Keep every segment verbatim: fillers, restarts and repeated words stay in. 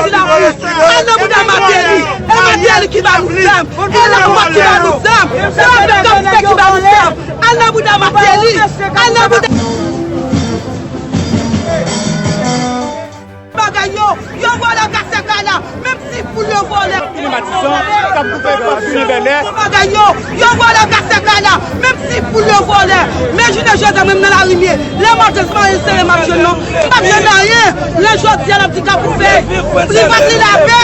Al nan bouda Martelly. E Martelly ki ba nou zam. E Lapointe ki ba nou zam. Se Lapointe ki ba nou zam. Al nan bouda Martelly. Al nan bouda. Bagay yo, yo vòlè kase kay la. Menm si foul yo vòlè. Kilimatizan k ap koupe pòt Bèlè. Bagay yo, yo vòlè kase kay la. Menm si foul yo vòlè. Men jounen jodi a, menm nan lari m ye. Lè m ap jwenn, se pa sere m ap jwenn non. M p ap jwenn anyen. Lè jodi a, n ap di Kafou Fèy. Li fòk li lape.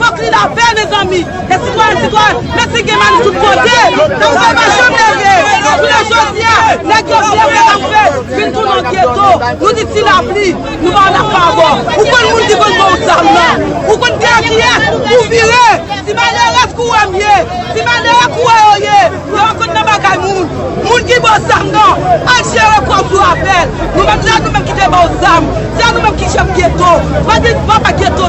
Fòk li lape, mezanmi. E sitwayen, sitwayen, men si gen mal tout kote. Kafou Fèy pa janm leve. Jounen jodi a, nèg yo vle fè Kafou Fèy vin tounen geto. Nou di ti lapli, nou pa ann ak pa bò. Ou konn moun ki konn ba w zam nan. Ou konn kiyès ou vire. Ti malerèz kou wè m ye. Ti malere kou wè yo ye. Yo konn nan bagay moun. Moun ki ba w zam nan, al jere kò w sou apèl. Nou menm, se nou menm ki te ba w zam. Se nou menm ki chèf geto. Pa di papa geto,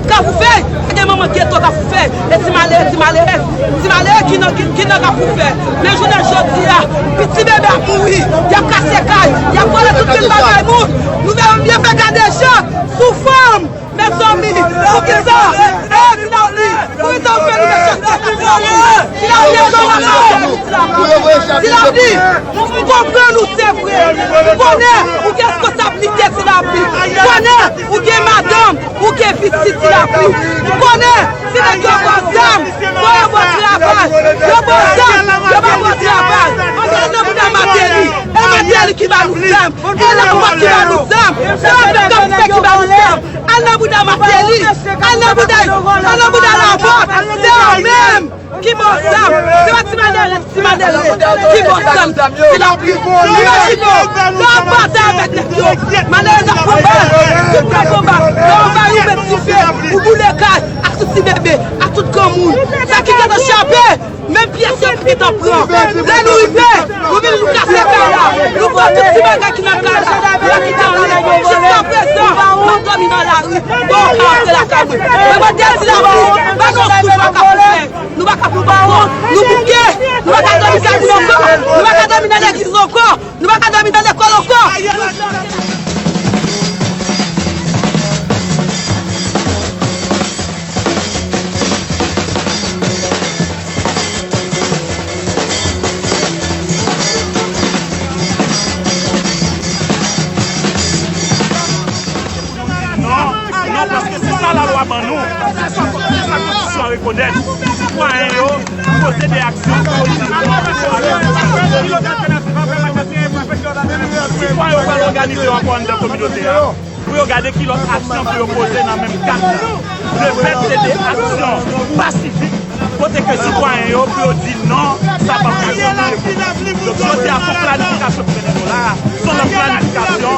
Kafou Fèy. Pa gen manman geto Kafou Fèy. E ti malere, ti malere, ti malere ki nan, ki, ki nan Kafou Fèy. Men jounen jodi a, piti bebe ap mouri. Y ap kase kay. Y ap vòlè tout grenn bagay moun. Nou menm, byen fè gade jan sou fanm. Mezanmi, poukisa? E, ti lapli, poukisa w fè nou mechanste sa, ti lapli? Ti lapli, e sa w ap fè, ti lapli? Ti lapli, m konprann ou, se vre. M konnen ou gen responsablite, ti lapli. M konnen ou gen madanm, ou gen pitit, ti lapli. M konnen si nèg yo ba w zam, fò yo ba w travay. Yo ba w zam, yo pa ba w travay. Ann al nan bouda Martelly. E Martelly ki ba nou zam. E Lapointe ki ba nou zam. Se Lapointe ki ba nou zam. Al nan bouda Martelly, al nan bouda, al nan bouda Lapointe, se yo menm ki ba w zam. Se pa ti malere, ti malere ki ba w zam. Ti lapli, imajine w, lè w ap batay avèk nèg yo, malere nan konba, tout nan konba, lè w bay ou met dife, ou boule kay, ak tout ti bebe, ak tout granmoun. Sa ki gentan chape, menm pyès yo ki gentan pran. Lè nou rive, nou vin nou kase kay la. Nou pran tout ti bagay ki nan kay la. Nou kite anlè. Jiskaprezan, m ap dòmi nan lari. Bon, m ap antre lakay mwen. Men mwen te di la, ba nou sou pa ka pou fè. Nou pa ka pou ba nou. Nou bouke. Nou pa ka dòmi kay moun ankò. Nou pa ka dòmi nan legliz ankò. Nou pa ka dòmi nan lekòl ankò. Non, non, paske se sa lalwa ban nou. Se sa konstitisyon an rekonèt. Sitwayen yo poze de aksyon politik. Sitwayen yo pral òganize yo ankò anndan kominote a. Pou yo gade ki lòt aksyon pou yo poze nan menm kad la. Lefèt se de aksyon pasifik kote ke sitwayen yo pou yo di non, sa p ap ka kontinye pou nou. Donk, jodi a, se yon planifikasyon ki mennen nou la a. Se yon lòt planifikasyon.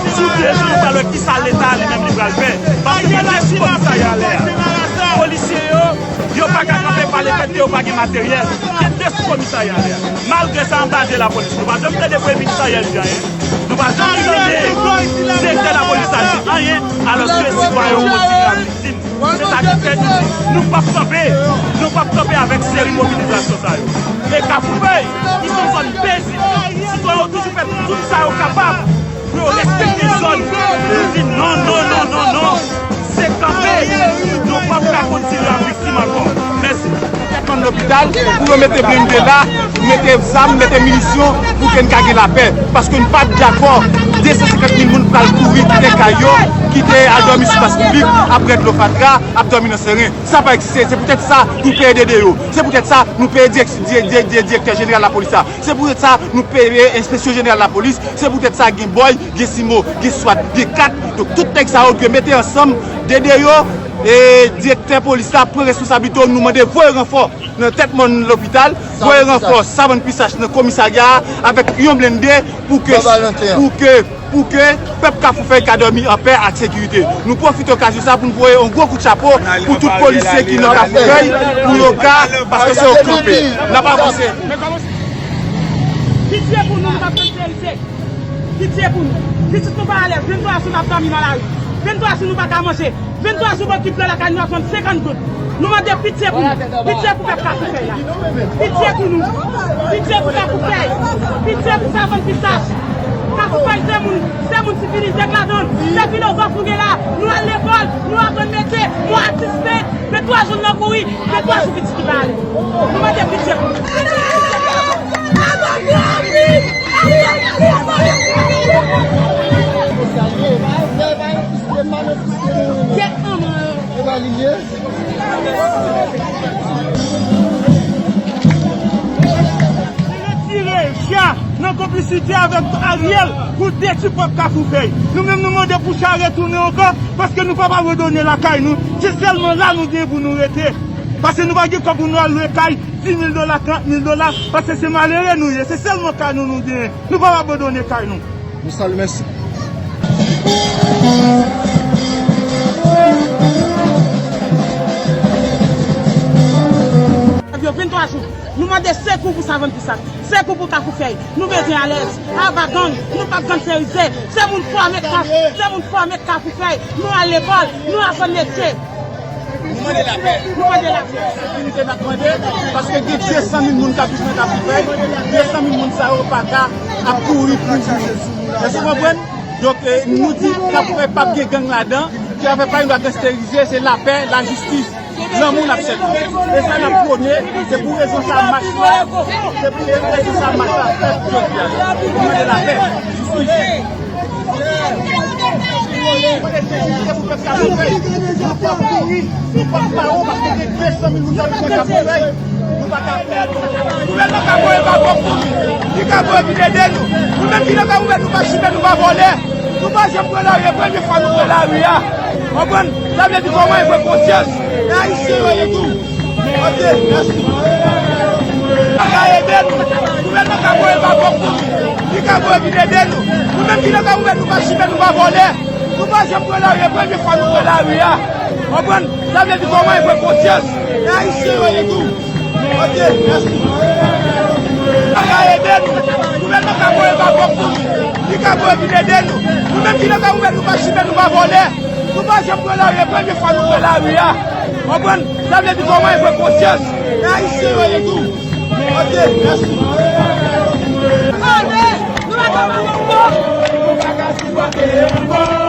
Sou de jou, nou pral wè kisa Leta li menm li pral fè. Paske gen de sou komisarya a lè a. Polisye yo, yo pa ka kanpe pa lefèt ke yo pa gen materyèl. Gen de sou komisarya a lè a. Malgre sa, anba je lapolis, nou pa janm tande premye minis Ariel di anyen. Nou pa janm tande direktè lapolis la di anyen, alòske sitwayen yo kontinye ap viktim. Se sa ki fè nou di, nou p ap kanpe. Nou p ap kanpe avèk seri mobilizasyon sa yo. E Kafou Fèy, ki se yon zòn pezib, sitwayen yo toujou fè tout sa yo kapab pou yo respekte zòn. Nou di non, non, non, non, non. Se kanpe. Nou p ap ka kontinye ap viktim ankò. Mèsi. Tèt mòn lopital, pou yo mete blende la, mete zam, mete minisyon, pou ke n ka gen lapè. Paske n pa t dakò de san senkant mil moun pral kouri kite kay yo, kite al dòmi sou plas piblik, ap bwè dlo fatra, ap dòmi nan seren. Sa pa egziste. Se poutèt sa nou peye D D yo. Se poutèt sa nou peye dirèk-, di-, di-, di-, direktè jeneral lapolis la. Se poutèt sa nou peye enspeksyon jeneral lapolis. Se poutèt sa gen bòy, gen simo, gen swat, gen kat. Donk, tout nèg sa yo dwe mete ansanm, D D yo, e direktè polis la pran responsablite yo, nou mande voye ranfò nan tèt mòn lopital, voye ranfò savann pisach nan komisarya a avèk yon blende pou ke, pou ke, pou ke pèp Kafou Fèy ka dòmi anpè ak sekirite. Nou pwofite okazyon sa pou n voye yon gwo kout chapo pou tout polisye ki nan Kafou Fèy, pou yo ka, paske se yo kanpe. N ap avanse. Pitye pou nou, nou p ap kanpe. Pitye pou nou. Pitit nou pa alèz. Venntwa jou n ap dòmi nan lari. Venntwa jou nou pa ka manje. Venntwa jou bò kit lè lakay nou ap vann senkant goud. Nou mande pitye pou nou. Pitye pou pèp Kafou Fèy la. Pitye pou nou. Pitye pou Kafou Fèy. Pitye pou savann pisach. Ka pou fèy se moun, se moun sivilize k ladan l. Se filozòf nou gen la. Nou al lekòl, nou aprann metye, nou atis pent. Men twa jou n nan kouri, men twa jou pitit li pa ale. Nou mande pitye pou nou. Kèt manman yo. Retire Ja nan konplisite avèk Ariel pou detwi pèp Kafoufèy. Nou menm nou mande pou Ja retounen ankò, paske nou p ap abandone lakay nou. Se sèlman la nou gen pou nou rete. Paske nou pa gen kòb pou nou al lwe kay dis mil dola, trant mil dola, paske se malere nou ye. Se sèlman kay nou nou genyen. Nou p ap abandone kay nou. Nou salye, mèsi. Yo venntwa jou. Nou mande sekou pou Savann Pisat. Sekou pou Kafoufèy. Nou bezwen alèz. Ava gang, nou p ap gang serize. Se moun fòme Kaf-, se moun fòme Kafoufèy. Nou al lekòl, nou aprann metye. Nou mande lapè. Nou mande lapè. Sekirite n ap mande, paske gen de san mil moun k ap viv nan Kafoufèy. De san mil moun sa yo pa ka ap kouri pou nou. Èske w konprann? Donk, eh, nou di Kafoufèy p ap gen gang ladan, Kafoufèy pa gen dwa gangsterize, se lapè, lajistis, lanmou n ap chèche. E sa n ap pwone, se pou rezon sa mach la, se pou rezon sa mach la fèt jodi a. Nou mande lapè, jistis. Nou p ap kouri, nou p ap pa wont, paske gen de san mil moun k ap viv nan Kafoufèy. Nou pa ka fè. Gouvènman ka voye bagòk pou nou. Li ka voye vin ede nou. Nou menm ki nan Kafoufèy, nou pa chimè, nou pa vòlè. Nou pa janm pran lari, e premye fwa nou pran lari a. Konprann? Sa vle di kòman e pran konsyans. E Ayisyen yo ye tou. Ok, mèsi. Ka ede nou. Gouvènman ka voye bagòk pou nou. Li ka voye vin ede nou. Nou menm ki nan Kafoufèy, nou pa chimè, nou pa vòlè. Nou pa janm pran lari, e premye fwa nou pran lari a. Konprann? Sa vle di kòman e pran konsyans. E Ayisyen yo ye tou. Ok, mèsi. Ka ede nou. Gouvènman ka voye bagòk pou nou. Li ka voye vin ede nou. Nou menm ki nan Kafoufèy, nou pa chimè, nou pa vòlè. Nou pa janm pran lari, e premye fwa nou pran lari a. Konprann? Sa vle di kòman e pran konsyans. E Ayisyen yo ye tou. Ok, mèsi. Ane, nou pa janm ankò. Nou pa ka sipòte ankò.